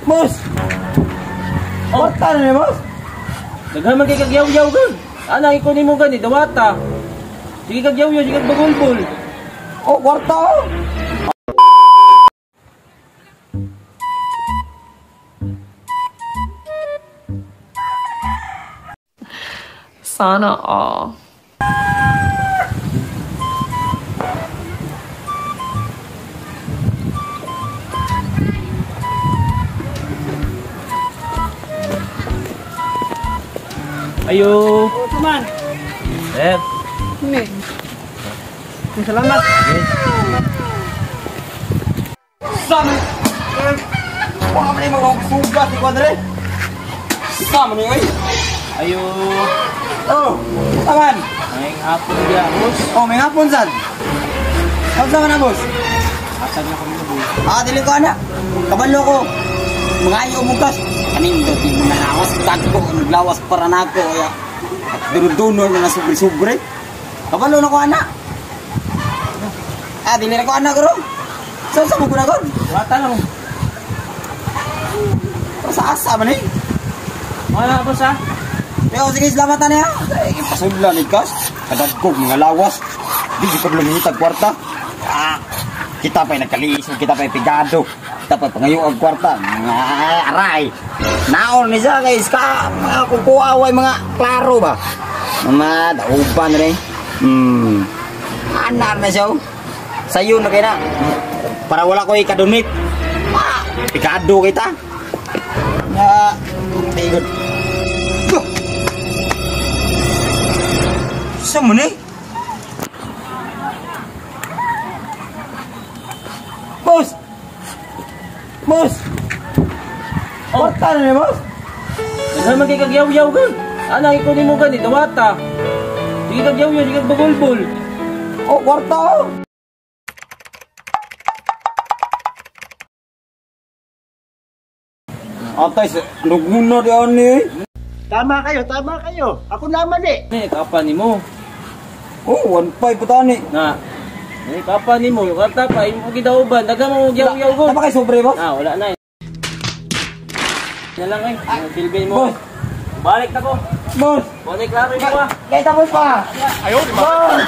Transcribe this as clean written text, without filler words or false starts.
Boss! Oh. Kwarta na ni, boss? Daghan man kay kagyaw-yaw gan. Ana iko nimo gani dawata. Sige kagyaw-yaw, sige kag bagulbol. Oh, kwarta oh. Sana all. Ayo. Tuman. Sir. Ni. Salamat. Sama. Wala man yung mga sugat ni Kwadre. Sama ni oy. Ayo. Oh, taman. May hapon diya, boss. Oh, may hapon sad. Kamusta man na, boss? Hatag na kami na, boss. Ah, dili ko ana. Kabalo ko. Mga ayo mo gas. Kaning do di mo na lawas tagbo naglawas para nako ya. Duno-duno na sobre-sobre. Kabalo na ko ana. Ah, dili na ko ana gro. Sa sa mo ko na gon? Dawata lang. Sa asa man eh. Wala, boss ha. Pero sige, salamat na niya. Ay, pasudla ni Kas. Kadagkog mga lawas. Di ko lumingitag kwarta. Ah, kita pa'y nagkaliis, kita pa'y pigado. Kita pa'y pangayo ang kwarta. Mga aray. Naon ni siya guys. Ka, mga kukuaway, mga klaro ba? Mga dauban na rin. Anar na siya. Oh. Sayo na kayo na. Para wala ko ikadunit. Ah, pigado kita. Ah, good. Sa mo ni? Boss! Boss! Oh. Kwarta na ni, boss? Daghan man kay kagyaw-yaw gan. Ana iko nimo gani dawata. Sige kagyaw-yaw, sige kag bagulbol. Oh, kwarta oh! Atay, naguna di ani. Tama kayo, tama kayo. Ako naman eh. Ni kapa nimo. Oh, 1.5 pa tani. Na. Ni kapa nimo, kwarta pa imo gidauban. Daghan mo gyaw-yaw gon. Tama kay sobre, boss? Ah, wala na eh. Na lang eh. Silbi mo. Boss! Balik na ko. Boss! Wala klaro mo ah. Kaya tapos pa! Ayaw, boss!